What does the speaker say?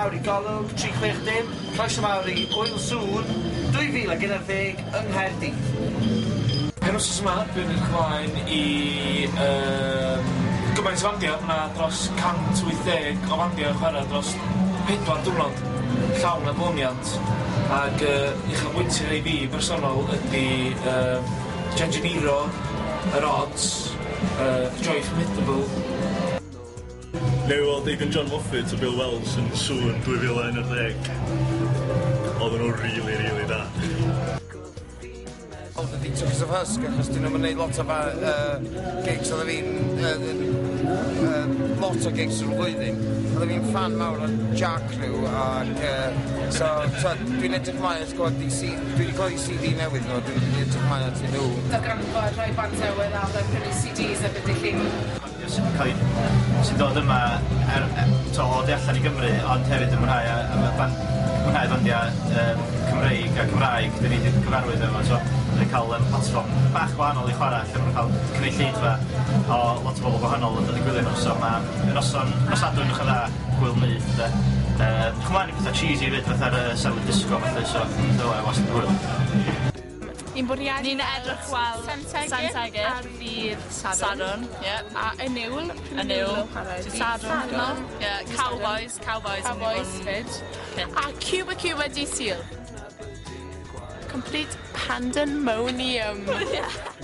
mawr i Golwg 360, croeso mawr i Ŵyl Sŵn 2011 yng Nghaerdydd. Penwythnos yma, dwi'n edrych ymlaen i yym gymaint o fandia, ma' 'na dros 180 o fandia yn chwarae dros 4 diwrnod llawn adloniant ag yy uchafbwyntiau i fi bersonol ydi yym Jenjiniro, Yr Ods, yy The Joy Formidable. Newydd weld Aidan John Moffat a Bill Wells yn Sŵn 2011. Oedden nhw'n rili rili da. Oedd y Tookers of Husk achos dyn nhw'n gwneud lot o gigs oedd fi'n lot o gigs drwy'r flwyddyn. Oedd fi'n fan mawr o Jar Crew ac so dwi'n edrych mlaen at gweld DC, dwi wedi clywed CD newydd nhw, dwi'n edrych mlaen at nhw. Darganfod rhai band newydd a fel prynu CDs erbyn dydd Llun. Sy'n cael ei, sy'n dod yma er, to, o du allan i Gymru, ond hefyd yn mwynhau, a, a, ban, mwynhau bandiau Cymreig a Cymraeg, dyn ni wedi cyfarwydd efo, so yn cael platfform bach gwahanol i chwarae, lle maen nhw'n cael cynulleidfa o lot o bobl gwahanol yn dod i gwylio nhw, so mae noson, nos Sadwrn yn dda, gwyl nyth, de. Chymlaen i pethau cheesy fyd, fatha'r Silent Disco, felly, so dylai wastad hwyl. Ni'n bwriadu Ni'n edrych weld Sen Tegid ar ddydd Sadwrn. Sadwrn, ie. A y Niwl. Y Niwl. Dydd Sadwrn. Ie, Cowboys, Cowboys. Cowboys fyd. A Cuba Cuba dydd Sul. Complete pandemonium. Yeah.